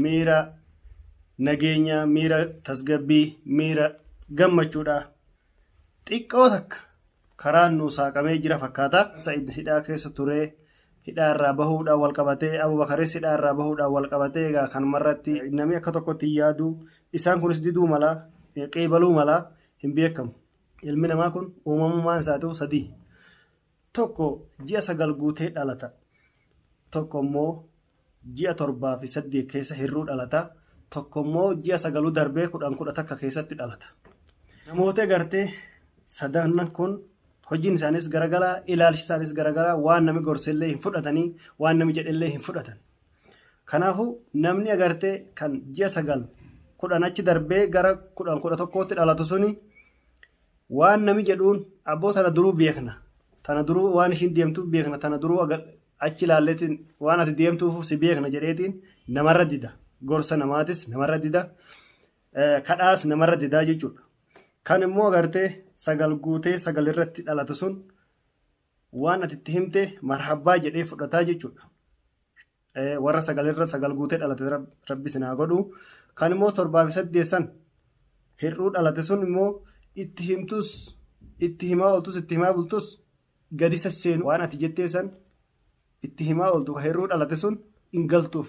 Miira nageenyaa, miira tasgabbii, miira gammachuudha. Xiqqoo takka karaan nuu saaqamee jira fakkaata. Sa'id hidhaa keessa turee hidhaa irraa bahuudhaan wal qabatee Abubakaris hidhaa irraa bahuudhaan wal qabatee egaa kanumarratti namni akka tokkotti hin yaadu. Isaan kunis diduu mala, qeebaluu mala hin beekamu. Ilmi namaa kun uumamummaan isaatu sadii. Tokko ji'a 9 guutee dhalata. Tokko immoo ji'a 7 fi 8 keessa hir'uu dhalata. Tokko immoo ji'a sagaluu darbee 10 11 keessatti dhalata. Namoota gartee sadan kun hojiin isaanis garagalaa, ilaalchi isaanis garagalaa, waan namni gorsellee hin fudhatanii, waan namni jedhellee hin fudhatan. Kanaafuu namni agartee kan ji'a 9 10 achi darbee gara 10 11tti dhalatu suni waan nami jedhuun abboo tana duruu beekna tana duruu waan ishiin deemtuuf beekna tana duruu achi ilaalleetiin waan ati deemtuuf si beekna jedheetiin namarra dida gorsa namaatis namarra dida kadhaas namarra didaa jechuudha. Kan immoo agartee 9 guutee 9 irratti dhalatu sun waan ati itti himte marhabbaa jedhee fudhataa jechuudha. Warra 9 irra 9 guutee dhalate rabbi isin haa godhu. Kan immoo 7 fi 8 san hir'uu dhalate sun immoo itti himtus itti himaa ooltus itti himaa bultus gadi sasseenu waan ati jettee san itti himaa ooltu ka hir'uu dhalate sun hin galtuuf.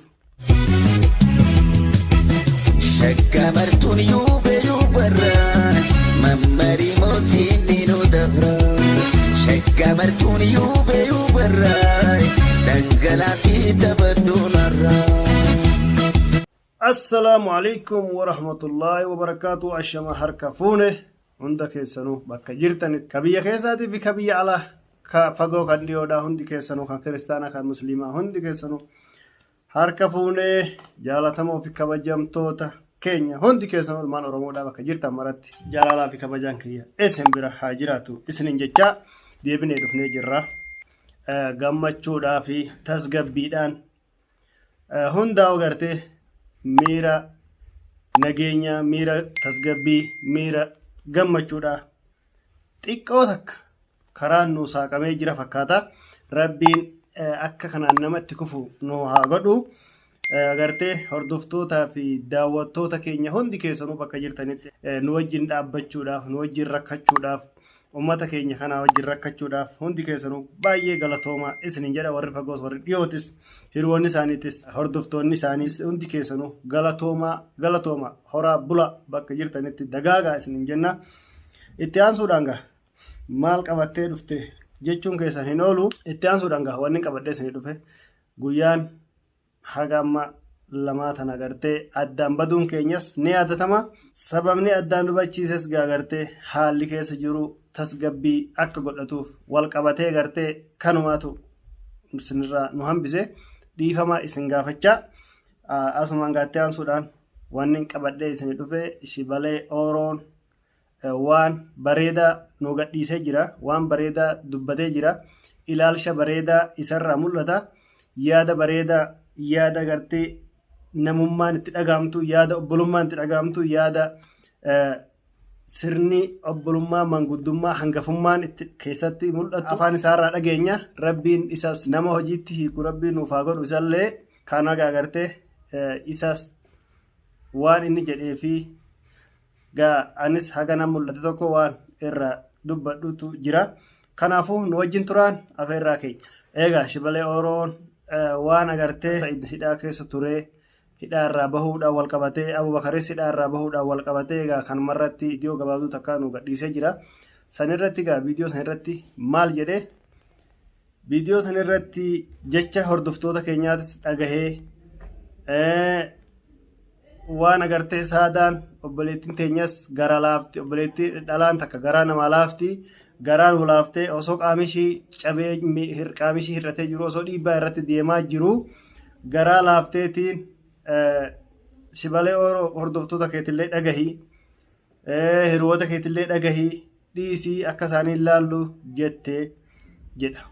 Shagga martuun yuube yuubarra mammarii mootiin ni nu dabra. Shagga martuun yuube yuubarra dhangalaasii taphadhuun har'a. Assalaamu alaikum warahmatullaahi wabarakaatu. Ashama harka fuune hunda keessanuu bakka jirtanitti ka biyya keessaatii fi ka biyya alaa ka fagoo kan dhiyoodhaa hundi keessanuu kan kiristaanaa kan musliimaa hundi keessanuu harka fuunee jaalatamoo fi kabajamtoota keenya hundi keessanuu ilmaan Oromoodhaa bakka jirtan maratti jaalalaa fi kabajaan kiyya isin bira haa jiraatu isinin jechaa deebinee dhufnee jirra. Gammachuudhaa fi tasgabbiidhaan hundaa'u gartee miira nageenyaa, miira tasgabbii, miira gammachuudhaa xiqqoo takka karaan nuu saaqamee jira fakkaata. Rabbiin akka kanaan nama itti kufu nu haa godhu. Agartee hordoftootaa fi daawwattoota keenya hundi keessanuu bakka jirtanitti nu wajjin dhaabbachuudhaaf, nu wajjin rakkachuudhaaf, uummata keenya kanaa wajjin rakkachuudhaaf hundi keessanuu baay'ee galatoomaa isinin jedha warri fagoos warri dhiyootis hiriyoonni isaaniitis hordoftoonni isaaniis hundi keessanuu galatoomaa galatoomaa horaa bula bakka jirtanitti dagaagaa isinin jenna. Itti aansuudhaan gaa maal qabattee dhufte jechuun keessan hin oolu. Itti aansuudhaan gaa wanni qabadhee isinii dhufe guyyaan haga amma lamaa tana gartee addaan baduun keenyas ni yaadatama. Sababni addaan dubachiises gaa gartee haalli keessa jiru tasgabbii akka godhatuuf wal qabatee gartee kanumaatu isinirraa nu hambise dhiifama isin gaafachaa asumaan gaattee aansuudhaan wanni qabadhee isinii dhufe shibalee ooroon waan bareedaa nu gadhiisee jira waan bareedaa dubbatee jira ilaalcha bareedaa isarraa mul'ata yaada bareedaa yaada gartee namummaan itti dhagahamtu yaada obbolummaan itti dhagahamtu yaada sirni obbolummaa manguddummaa hangafummaan itti keessatti mul'atu afaan isaarraa dhageenya rabbiin isas nama hojiitti hiiku rabbiin nuuf haa godhu isallee kan agartee isas waan inni jedhee fi Gaa anis haga nan mul'ate tokko waan irraa dubbadhutu jira. Kanaafuu nu wajjin turaan afeerraa keenya. Egaa Shibalee Ooroon waan agartee Sa'id hidhaa keessa turee hidhaa irraa bahuudhaan wal qabatee Abubakaris hidhaa irraa bahuudhaan wal qabatee egaa kanumarratti viidiyoo gabaabduu takka nu gadhiisee jira. Sanirratti egaa viidiyoo sanirratti maal jedhee viidiyoo sanirratti jecha hordoftoota keenyaatis dhagahee waan agartee saadaan obboleettiin teenyas gara laafti obboleettii dhalaan takka garaa namaa laafti garaa nu laaftee osoo qaamni ishii cabee qaamni ishii hir'atee jiru osoo dhiibbaa irratti deemaa jiru garaa laafteetiin shibalee hordoftoota keetillee dhagahi hiriyoota keetillee dhagahi dhiisii akka isaanii ilaallu jette jedha.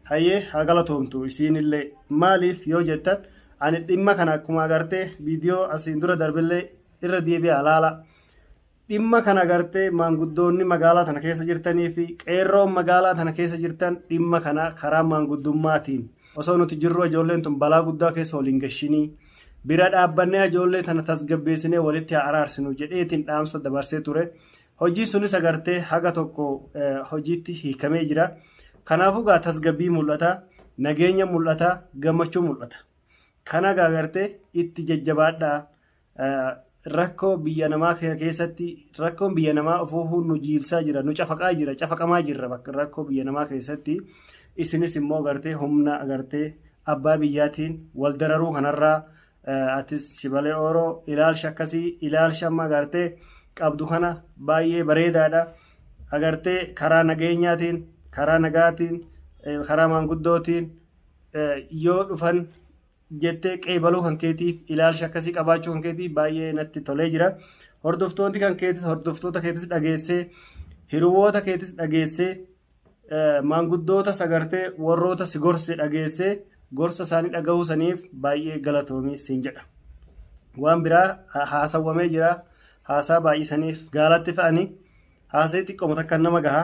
Hayyee haa galatoomtu isiinillee maaliif yoo jettan ani dhimma kana akkuma agartee viidiyoo asiin dura darbillee irra deebi'aa laala. Dhimma kana agartee maanguddoonni magaalaa tana keessa jirtanii fi qeerroon magaalaa tana keessa jirtan dhimma kana karaa maanguddummaatiin osoo nuti jirru ijoolleen tun balaa guddaa keessa waliin gashinii Bira dhaabbannee ijoollee tana tasgabbeessinee walitti haa araarsinu jedheetiin dhaamsa dabarsee ture. Hojii sunis agartee haga tokko hojiitti hiikamee jira. Kanaafuu gaa tasgabbii mul'ata, nageenya mul'ata, gammachuu mul'ata. Kana gaa agartee itti jajjabaadhaa. Rakkoo biyya namaa keessatti rakkoon biyya namaa ofuu nu jiilsaa jira, nu cafaqaa jira, cafaqamaa jirra bakka rakkoo biyya namaa keessatti. Isinis immoo agartee humna agartee abbaa biyyaatiin wal dararuu kanarraa atis Shibalee Ooroo ilaalcha akkasii ilaalcha amma agartee qabdu kana baay'ee bareedaadha. Agartee karaa nageenyaatiin, karaa nagaatiin, karaa maanguddootiin yoo dhufan jettee qeebaluu kan keetiif ilaalcha akkasii qabaachuu kan keetiif baay'ee natti tolee jira. Hordoftoonni kan keetis hordoftoota keetis dhageessee hiriwoota keetis dhageessee maanguddoota sagartee warroota si gorse dhageessee gorsa isaanii dhagahuu saniif baay'ee galatoomii siin jedha. Waan biraa haasawwamee jira. Haasaa baay'isaniif gaalatti fe'anii haasa'ii xiqqooma takka nama gaha.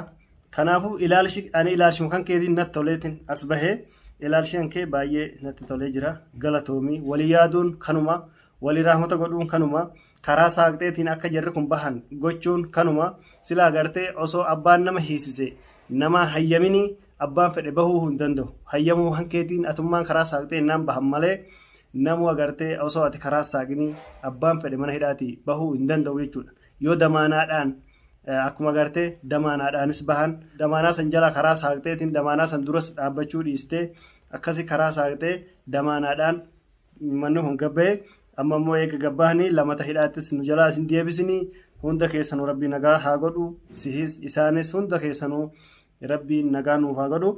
Kanaafuu ilaalchi ani ilaalchuma kan keetiin natti toleetiin as bahee ilaalchi kan kee baay'ee natti tolee jira. Galatoomii walii yaaduun kanuma walii rahmata godhuun kanuma karaa saaqxeetiin akka jarri kun bahan gochuun kanuma sila agartee osoo abbaan nama hiisise nama hayyaminii abbaan fedhe bahuu hin danda'u. Hayyamuu kan keetiin atummaan karaa saaqxee naan bahan malee namu agartee osoo ati karaa saaqinii abbaan fedhe mana hidhaatii bahuu hin danda'u jechuudha. Yoo damaanaadhaan akkuma agartee damaanaadhaanis bahan damaanaa san jala karaa saaqxeetiin damaanaa san duras dhaabbachuu dhiistee akkasi karaa saaqxee damaanaadhaan manni kun gabba'e amma immoo eega gabbahanii lamata hidhaattis nu jalaa isin deebisinii hunda keessanuu rabbii nagaa haa godhu sihis isaanis hunda keessanuu rabbiin nagaa nuuf haa godhu.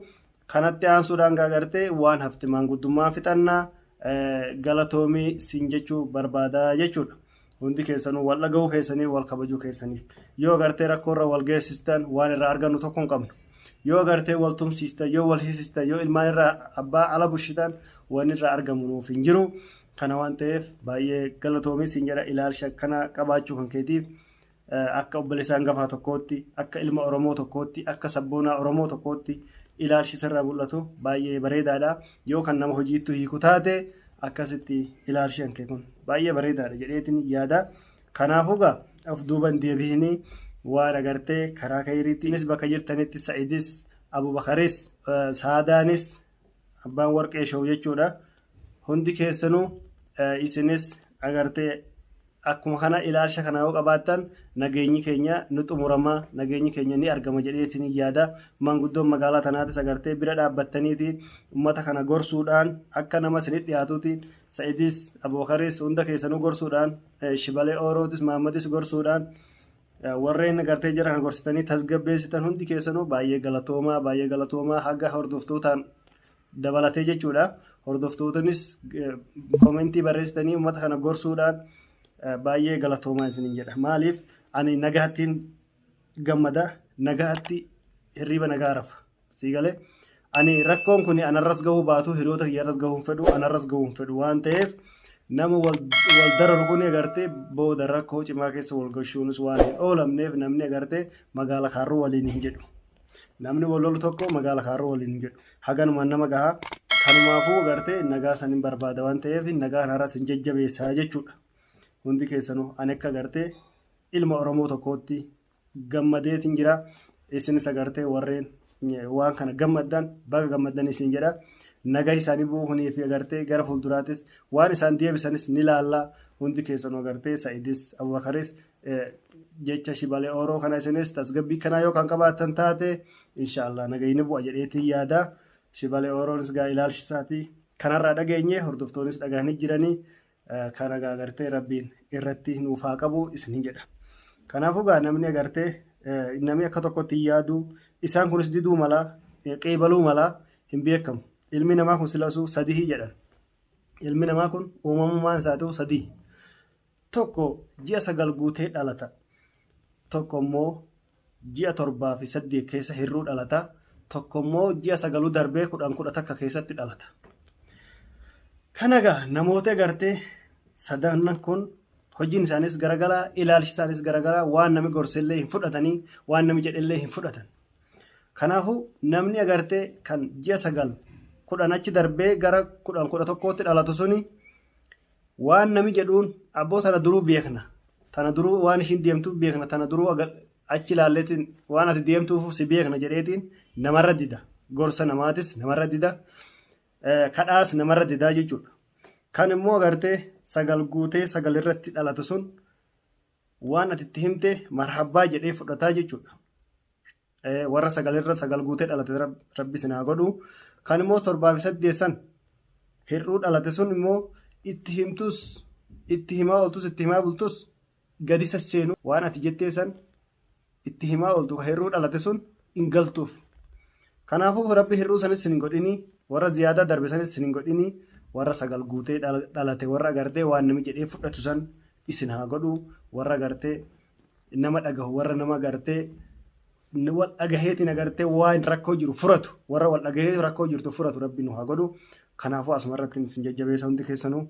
Kanatti aansuudhaan gaagartee waan hafte maanguddummaa fixannaa galatoomii siin jechuu barbaadaa jechuudha. Hundi keessanuu wal dhaga'uu keessanii wal kabajuu keessaniif. Yoo agartee rakkoo irra wal geessistan waan irraa argannu tokko hin qabnu. Yoo agartee wal tumsiistan, yoo wal hiisistan, yoo ilmaan irraa abbaa ala bushitan waan irraa argamu nuuf hin jiru. Kana waan ta'eef baay'ee galatoomii siin jedha ilaalcha kana qabaachuu kan keetiif. Akka obboleessa hangafaa tokkootti, akka ilma Oromoo tokkootti, akka sabboonaa Oromoo tokkootti ilaalchi sirraa mul'atu baay'ee bareedaadha. Yoo kan nama hojiittuu hiiku taate akkasitti ilaalchi hanke kun baay'ee bareedaadha jedheetiin yaada. Kanaafuu gaa of duuban deebi'inii waan agartee karaa kayiriitti innis bakka jirtanitti Sa'idis, Abubakaris, Saadaanis abbaan warqee show jechuudha. Hundi keessanuu isinis agartee akkuma kana ilaalcha kana yoo qabaattan nageenyi keenya ni xumurama nageenyi keenya ni argama jedheetiin yaada. Maanguddoon magaalaa tanaatis agartee bira dhaabbattaniitiin uummata kana gorsuudhaan akka nama isinit dhiyaatuutiin Sa'idis Abubakaris hunda keessanuu gorsuudhaan Shibalee Oorootis Mahammadis gorsuudhaan warreen agartee jara kana gorsitanii tasgabbeessitan hundi keessanuu baay'ee galatoomaa baay'ee galatoomaa haga hordoftootaan dabalatee jechuudha. Hordoftootanis komentii barreessitanii uummata kana gorsuudhaan baay'ee galatoomaa isiniin jedha. Maaliif ani nagaattiin gammada nagaatti hirriiba nagaa rafa. Sii galee ani rakkoon kun anarras gahuu baatu hiriyoota kiyyarras gahuu hin fedhu anarras gahuu hin fedhu waan ta'eef nama wal dararu kun agartee booda rakkoo cimaa keessa wal gashuunis waan hin oolamneef namni agartee magaala kaarruu waliin hin jedhu. Namni wal lolu tokko magaala kaarruu waliin hin jedhu. Haganumaan nama gaha. Kanumaafuu agartee nagaa san hin barbaada waan ta'eef nagaan har'as hin jajjabeessaa jechuudha. Hundi keessanuu ani akka agartee ilma Oromoo tokkootti gammadeetiin jira. Isinis agartee warreen waan kana gammaddan baga gammaddan isin jedha. Nagaa isaanii bu'uu fi agartee gara fuulduraatis waan isaan deebisanis ni laalla. Hundi keessanuu agartee Sa'idis Abubakaris jecha Shibalee Ooroo kana isinis tasgabbii kanaa yoo kan qabaattan taate inshaallah nagayni bu'a jedheetiin yaada. Shibalee Ooroonis gaa ilaalchi isaatii kanarraa dhageenye hordoftoonis dhagahanii jiranii kana gaa agartee rabbiin irratti nuuf haa qabu isinin jedha. Kanaafuu gaa namni agartee namni akka tokkotti hin yaadu isaan kunis diduu mala qeebaluu mala hin beekamu. Ilmi namaa kun silasuu sadii jedhan. Ilmi namaa kun uumamummaan isaatu sadii. Tokko ji'a 9 guutee dhalata. Tokko immoo ji'a 7 fi 8 keessa hir'uu dhalata. Tokko immoo ji'a sagaluu darbee 10 11 keessatti dhalata. Kana egaa namoota agartee sadan kun hojiin isaanis garagalaa, ilaalchi isaanis garagalaa, waan namni gorsellee hin fudhatanii, waan namni jedhellee hin fudhatan. Kanaafuu namni agartee kan ji'a 9 10 achi darbee gara 10 11tti dhalatu suni Waan nami jedhuun abboo tana duruu beekna. Tana duruu waan ishiin deemtuuf beekna. Tana duruu achi ilaalleetiin waan ati deemtuuf si beekna jedheetiin namarra dida. Gorsa namaatis namarra dida. Kadhaas namarra didaa jechuudha. Kan immoo agartee 9 guutee 9 irratti dhalate sun waan ati itti himte marhabbaa jedhee fudhataa jechuudha. Warra 9 irra 9 guutee dhalate rabbi isin haa godhu. Kan immoo 7 fi 8 san hir'uu dhalate sun immoo itti himtus itti himaa ooltus itti himaa bultus gadi sasseenu waan ati jettee san itti himaa ooltu ka hir'uu dhalate sun hin galtuuf. Kanaafuu rabbi hir'uu sanis sin hin godhini warra ziyaadaa darbe sanis sin hin godhini warra 9 guutee dhalate warra agartee waan nami jedhee fudhatu san isin haa godhu warra agartee nama dhagahu warra nama agartee wal dhagaheetiin agartee waan rakkoo jiru furatu warra wal dhagahee rakkoo jirtu furatu rabbi nu haa godhu. Kanaafuu asuma irratti isin jajjabeessa hundi keessanuu.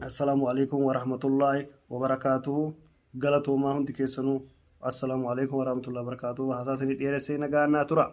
Assalaamu alaikum warahmatullaahi wabarakaatuhu. Galatoomaa hundi keessanuu. Assalaamu alaikum warahmatullaahi wabarakaatuhu. Haasaa isinii dheeressee nagaa naa tura.